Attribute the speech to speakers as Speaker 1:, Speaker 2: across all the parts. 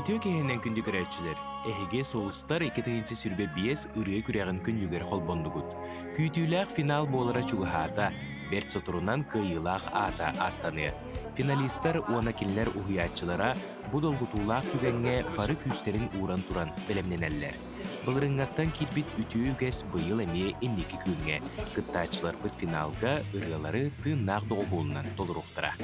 Speaker 1: Үтүө киһинэн күндү көрөөччүлэр, эһиги Сулустар 2025 ырыа күрэҕин күннүгэр холбоннугут. Күүтүүлээх финал буолара чугаһаата, бэрт соторунан кыайыылаах аата ааттаныа. Финалистар уонна кинилэр уһуйааччылара бу долгутуулаах түгэҥҥэ бары күүстэрин ууран туран бэлэмнэнэллэр. Былырыҥҥаттан киирбит үтүө үгэс быйыл эмиэ инники күөҥҥэ. Кыттааччыларбыт финалга ырыалары тыыннаах доҕуһуолунан толоруохтара.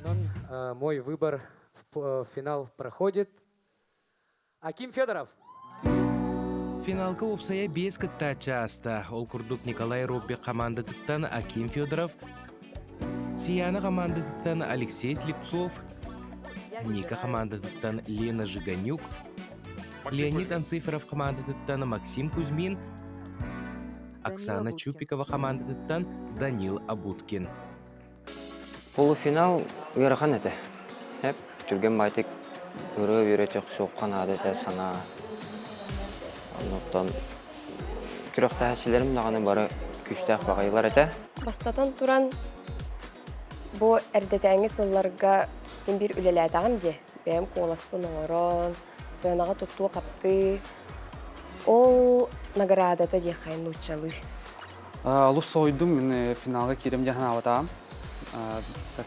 Speaker 2: Онон мой выбор в финал проходит. Аким Федоров.
Speaker 1: Финалга уопсайа биэс кыттааччы ааста. Ол курдук Николай Роббек хамаандатыттан Аким Федоров, Сияна хамаандатыттан Алексей Слепцов, Ника хамаандатыттан Лена Жиганюк, Леонид Анциферов хамаандатыттан Максим Кузьмин, Оксана Чупикова хамаандатыттан Данил Абуткин.
Speaker 3: Полуфинал ыарахан этэ. Эп түргэн баайтык ырыа үөрэтиэх суохха наада этэ санаа. Оннуттан күрэхтэһээччилэрим даҕаны бары күүстээх баҕайылар этэ.
Speaker 4: Бастатан туран, бу эрдэтээҥҥи сылларга мин биир үлэлээтэҕим дии. Бэйэм куоласпын оҥорон, сценаҕа туттуу-хаптыы, ол наградата диэххэ нууччалыы.
Speaker 5: Олус соһуйдум, мин финалга киирем диэн санаабатаҕым.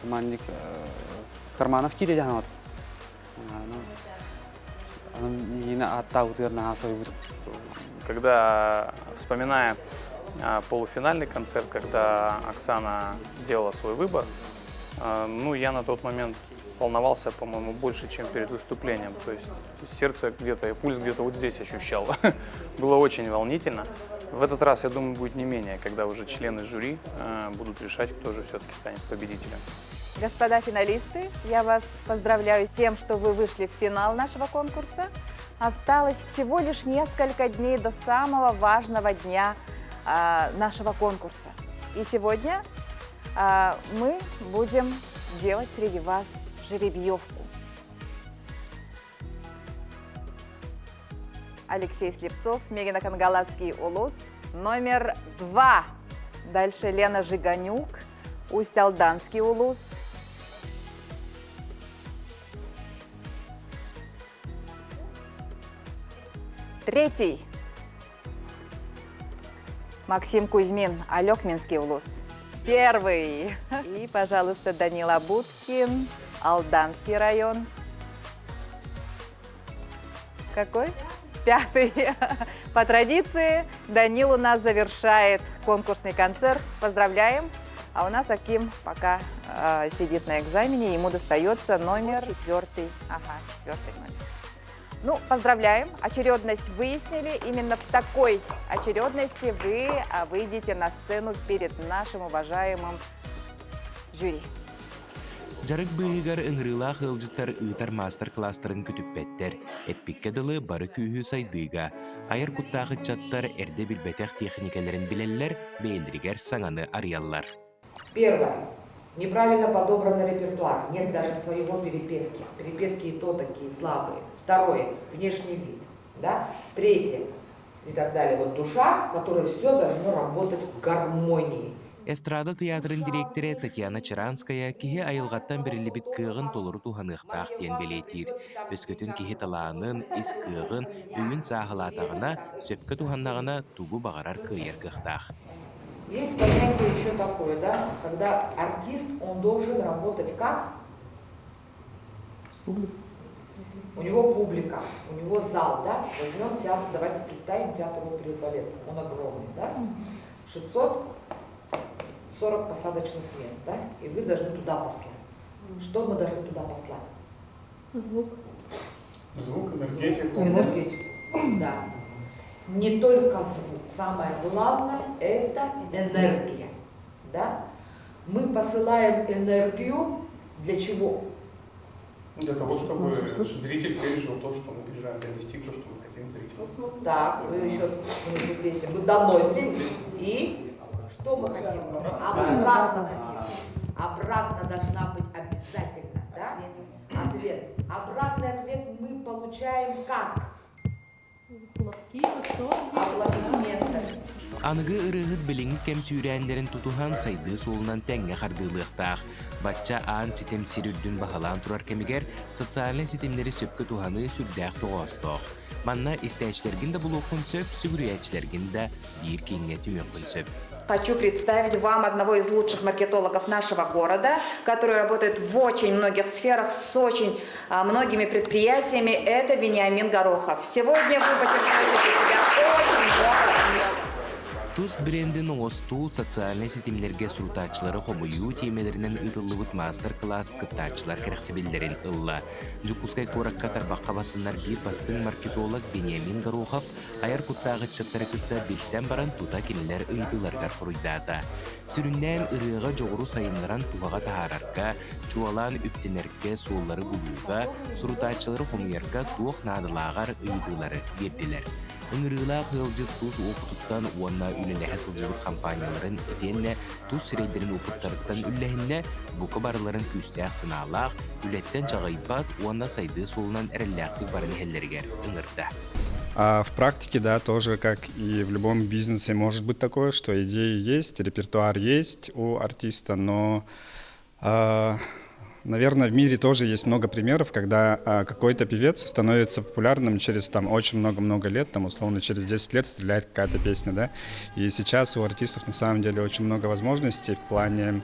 Speaker 5: Командник Карманов киирэ диэн санаабатым. Миина ааттаабытыгар наһаа соһуйбутум.
Speaker 6: Когда, вспоминая полуфинальный концерт, когда Оксана делала свой выбор, ну, я на тот момент волновался, по-моему, больше, чем перед выступлением. То есть сердце где-то и пульс где-то вот здесь ощущал. Было очень волнительно. В этот раз, я думаю, будет не менее, когда уже члены жюри будут решать, кто же все-таки станет победителем.
Speaker 7: Господа финалисты, я вас поздравляю с тем, что вы вышли в финал нашего конкурса. Осталось всего лишь несколько дней до самого важного дня нашего конкурса. И сегодня мы будем делать среди вас жеребьевку. Алексей Слепцов, Мегино-Кангаласский улус, номер 2. Дальше Лена Жиганюк, Усть-Алданский улус. Третий. Максим Кузьмин, Алекминский улус. Первый. И, пожалуйста, Данила Будкин, Алданский район. Какой? Пятый. По традиции Данил у нас завершает конкурсный концерт. Поздравляем. А у нас Аким пока сидит на экзамене, ему достается номер 4. Ага, 4-й номер. Ну, поздравляем, очередность выяснили. Именно в такой очередности вы выйдете на сцену перед нашим уважаемым жюри.
Speaker 1: Дьарык быыһыгар ыҥырыылаах ыалдьыттар ыытар маастар-кылаастарын көтүппэттэр, эппиккэ дылы бары күүһү сайдыыга, айар куттаах ыччаттар эрдэ билбэтэх тиэхиньикэлэрин билэллэр, бэйэлэригэр саҥаны арыйаллар.
Speaker 8: Первое. Неправильно подобран репертуар, нет даже своего перепевки. Перепевки и то такие слабые. Второе. Внешний вид. Да? Третье. И так далее. Вот душа, в которой все должно работать в гармонии.
Speaker 1: Эстрада тыйаатырын дириэктэрэ Татьяна Чаранская киһи айылҕаттан бэриллибит кыаҕын толору туһаныахтаах диэн бэлиэтиир. Өскөтүн киһи талаанын, ис кыаҕын, өйүн сааһылаатаҕына, сөпкө туһаннаҕына тугу баҕарар кыайар кыахтаах.
Speaker 8: Есть понятие еще такое, да, когда артист, он должен работать как? У него публика, у него зал, да? Возьмем театр, давайте представим театр оперы и балета, он огромный, да? 640 посадочных мест, да? И вы должны туда послать. Что мы должны туда послать?
Speaker 9: Звук.
Speaker 10: Звук, энергетику.
Speaker 8: Энергетику, да. Не только звук. Самое главное – это энергия. Да? Мы посылаем энергию для чего?
Speaker 10: Для того, чтобы зритель пережил то, что мы переживаем, донести то, что мы хотим зрителю.
Speaker 8: Так, вы еще песню. Мы доносим и что мы хотим? Обратно хотим. Обратно должна быть обязательно, да? ответ. Обратный ответ мы получаем как?
Speaker 9: Хлопки,
Speaker 8: Аплодисменты.
Speaker 1: Аныгы ырыаһыт билиҥҥи кэм сүүрээннэрин тутуһан сайдыы суолунан тэҥҥэ хардыылыахтаах. Бачча аан ситим сир үрдүн баһылаан турар кэмигэр социальнай ситимнэри сөпкө туһаныы сүрдээх тоҕоостоох. Манна истээччилэргин да булуоххун сөп, сүгүрүйээччилэргин да биир кииҥҥэ түмүөххүн сөп.
Speaker 7: Хочу представить вам одного из лучших маркетологов нашего города, который работает в очень многих сферах с очень многими предприятиями. Это Вениамин Горохов. Сегодня вы почерпнете для себя очень много меда.
Speaker 1: Тус брендин оҥостуу социальнай ситимнэргэ сурутааччылары хомуйуу тиэмэлэринэн ыытыллыбыт маастар-кылаас кыттааччылар кэрэхсэбиллэрин ылла. Дьокуускай куоракка тарбахха баттанар биир бастыҥ маркетолог Вениамин Горохов айар куттаах ыччаттары кытта билсэн баран тута кинилэр ыйытыыларыгар хоруйдаата. Сүрүннээн ырыаҕа дьоҕуру сайыннаран туһаҕа таһаарарга, чуолаан үптэнэргэ суоллары булууга, сурутааччылары хомуйарга туох наадалааҕар ыйытыылары биэрдилэр. Ыҥырыылаах ыалдьыт тус уопутуттан уонна үлэлэһэ сылдьыбыт хампаанньаларын итиэннэ тус сирэйдэрин уопуттарыттан үллэһиннэ, бука барыларын күүстээх санаалаах, үлэттэн чаҕыйбат уонна сайдыы суолунан эрэллээхтик баран иһэллэригэр ыҥырда.
Speaker 11: А в практике, да, тоже, как и в любом бизнесе, может быть такое, что идеи есть, репертуар есть у артиста, но наверное, в мире тоже есть много примеров, когда какой-то певец становится популярным через там очень много-много лет, там условно через 10 лет стреляет какая-то песня, да. И сейчас у артистов на самом деле очень много возможностей в плане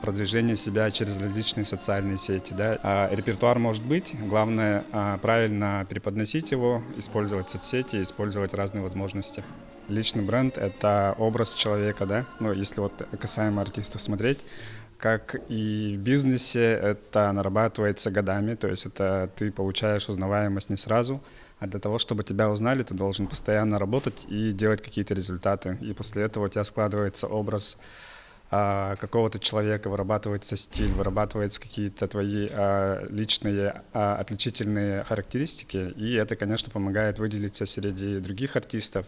Speaker 11: продвижения себя через различные социальные сети. Да. Репертуар может быть, главное правильно преподносить его, использовать соцсети, использовать разные возможности. Личный бренд — это образ человека, да, ну, если вот касаемо артистов смотреть, как и в бизнесе, это нарабатывается годами, то есть это ты получаешь узнаваемость не сразу, а для того, чтобы тебя узнали, ты должен постоянно работать и делать какие-то результаты. И после этого у тебя складывается образ какого-то человека, вырабатывается стиль, вырабатываются какие-то твои личные отличительные характеристики, и это, конечно, помогает выделиться среди других артистов,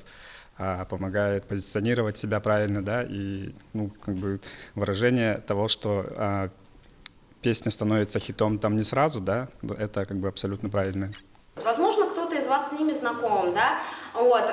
Speaker 11: помогает позиционировать себя правильно, да, и, ну, как бы выражение того, что песня становится хитом там не сразу, да, это как бы абсолютно правильно.
Speaker 12: Возможно, кто-то из вас с ними знаком, да, вот,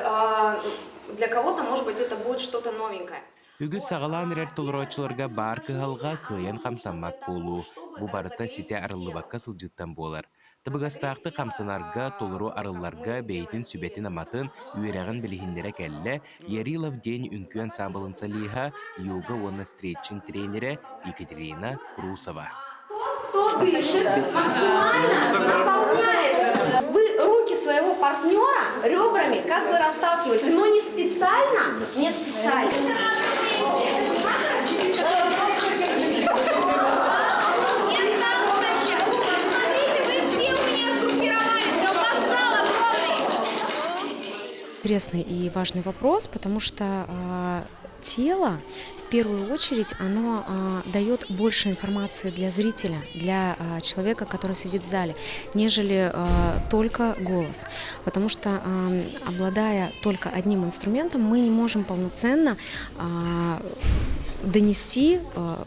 Speaker 12: для кого-то, может быть, это будет что-то новенькое.
Speaker 1: Үгүс саҕалаан эрэр толорооччуларга баар кыһалҕа кыайан хамсаммат буолуу. Бу барыта ситэ арыллыбакка сылдьыыттан буолар. Табыгастаахтык хамсанарга, толору арылларга бэйэтин сүбэтин-аматын, үөрэҕин билиһиннэрэ кэллэ Ярилов диэн үҥкүү ансаамбылын солиһа, йога уонна стретчинг тренерэ Екатерина Прусова.
Speaker 12: Кто дышит, максимально заполняет. Вы руки своего партнера ребрами как бы расталкиваете, но не специально, не специально. Не сталкиваемся. Смотрите, вы все у меня сгруппировались, а у вас зал огромный.
Speaker 13: Интересный и важный вопрос, потому что тело в первую очередь оно дает больше информации для зрителя, для человека, который сидит в зале, нежели только голос. Потому что, обладая только одним инструментом, мы не можем полноценно донести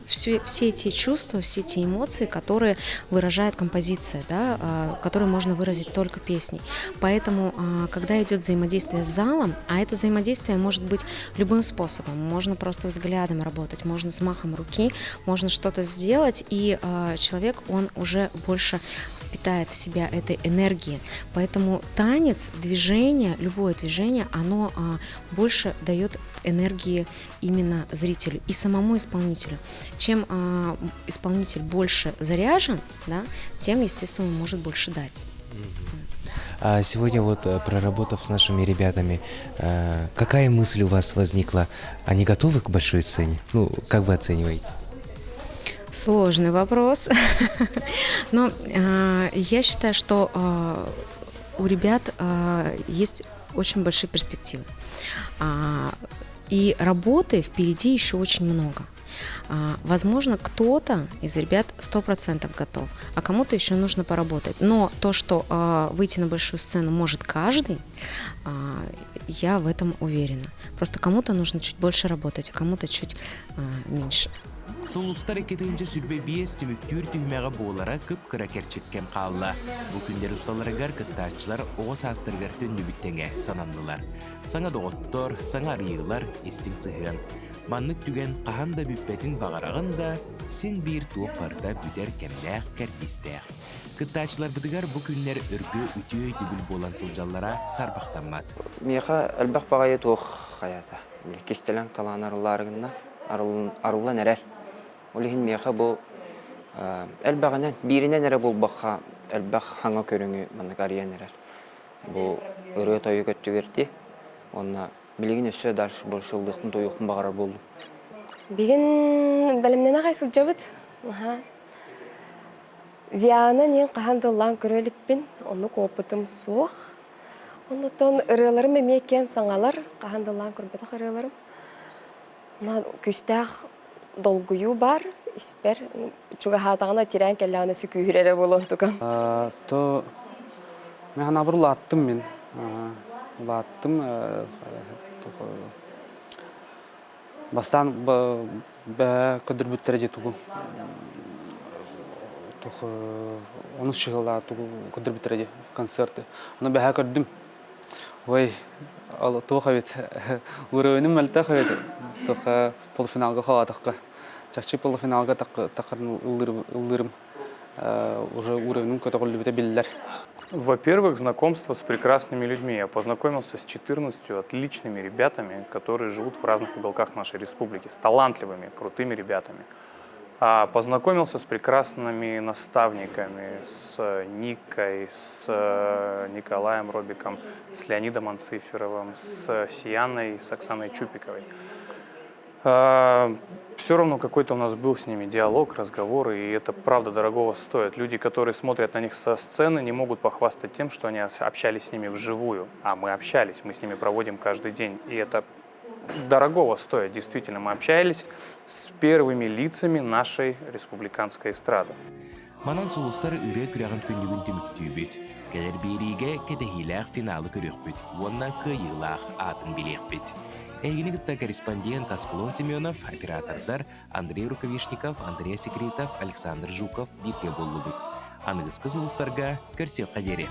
Speaker 13: все те чувства, все те эмоции, которые выражает композиция, да, которые можно выразить только песней. Поэтому, когда идет взаимодействие с залом, а это взаимодействие может быть любым способом, можно просто взглядом работать, можно взмахом руки, можно что-то сделать, и человек, он уже больше впитает в себя этой энергии. Поэтому танец, движение, любое движение, оно больше дает энергии именно зрителю и самому исполнителю. Чем исполнитель больше заряжен, да, тем, естественно, он может больше дать.
Speaker 14: А сегодня вот, проработав с нашими ребятами, какая мысль у вас возникла? Они готовы к большой сцене? Ну, как вы оцениваете?
Speaker 13: Сложный вопрос. Но я считаю, что у ребят есть очень большие перспективы. И работы впереди еще очень много. Возможно, кто-то из ребят 100% готов, а кому-то еще нужно поработать. Но то, что выйти на большую сцену может каждый, я в этом уверена. Просто кому-то нужно чуть больше работать, а кому-то чуть меньше.
Speaker 1: Сулустар 225 түмүктүүр түһүмэҕэ буолара кып-кыра кэрчик кэм хаалла. Бу күннэр усталарыгар кыттааччылар оҕо саастарыгар төннүбүт тэҥэ сананнылар. Саҥа доҕоттор, саҥа арыйыылар, истиҥ сыһыан. Маннык түгэн хаһан да бүппэтин баҕараҕын да, син биир туох барыта бүтэр кэмнээх кэрдиистээх. Кыттааччыларбытыгар бу күннэр өргө үтүө өйдөбүл буолан сылдьаллара саарбахтаммат.
Speaker 3: Миэхэ элбэх баҕайы туох хайата. Кистэлэҥ талаан арыллаары гынна, арыллан эрэр. Ол иһин миэхэ бу элбэҕинэн, бииринэн эрэ булбакка элбэх хаҥа көрүҥү маннык арыйан эрэр. Бу ырыа-тойук өттүгэр дии. Уонна билигин өссө дальше больше ыллыахпын туойуохпун баҕарар буоллум.
Speaker 4: Билигин бэлэмнэнэ аҕай сылдьабыт. Аха. Виана диэн хаһан да ыллаан көрө иликпин, оннук опытым суох. Оннуттан ырыаларым эмиэ киэн саҥалар, хаһан да ыллаан көрбөтөх ырыаларым. Күүстээх долгуйуу баар испэр. Чугаһаатаҕына тирээн кэллэҕинэ сүкүүһүр эрэ буолуон тугам.
Speaker 5: То мен ханабыр улааттым мин. Улааттым. Бастаан бэһэ көрдөрбүттэрэ дии тугу тух онус чыһыла тугу көрдөрбүттэрэ дии концерты. Ону бэһэ көрдүм. Ой, ол туох эбит уровеним мөлтөх эбит туох полуфиналга холоотоххо. Чахчы полуфиналга таххарын ыллыырым уже уровеним көтөҕүллүбүтэ биллэр.
Speaker 6: Во-первых, знакомство с прекрасными людьми. Я познакомился с 14 отличными ребятами, которые живут в разных уголках нашей республики, с талантливыми, крутыми ребятами. А познакомился с прекрасными наставниками, с Никой, с э, Николаем Робиком, с Леонидом Анциферовым, с Сияной, с Оксаной Чупиковой. А, Все равно какой-то у нас был с ними диалог, разговор, и это правда дорогого стоит. Люди, которые смотрят на них со сцены, не могут похвастать тем, что они общались с ними вживую. А мы общались, мы с ними проводим каждый день. И это дорогого стоит, действительно. Мы общались с первыми лицами нашей республиканской эстрады.
Speaker 1: Манан сулустар ырыа күрэҕин күннүгүн түмүктүүбүт. Кэлэр биэриигэ кэтэһиилээх финалы көрүөхпүт уонна кыайыылаах аатын билиэхпит. Эһигини кытта корреспондент Аскалон Семенов, оператордар Андрей Рукавишников, Андрей Секретов, Александр Жуков бииргэ буоллубут. Аныгыскы сулустарга көрсүөххэ диэри!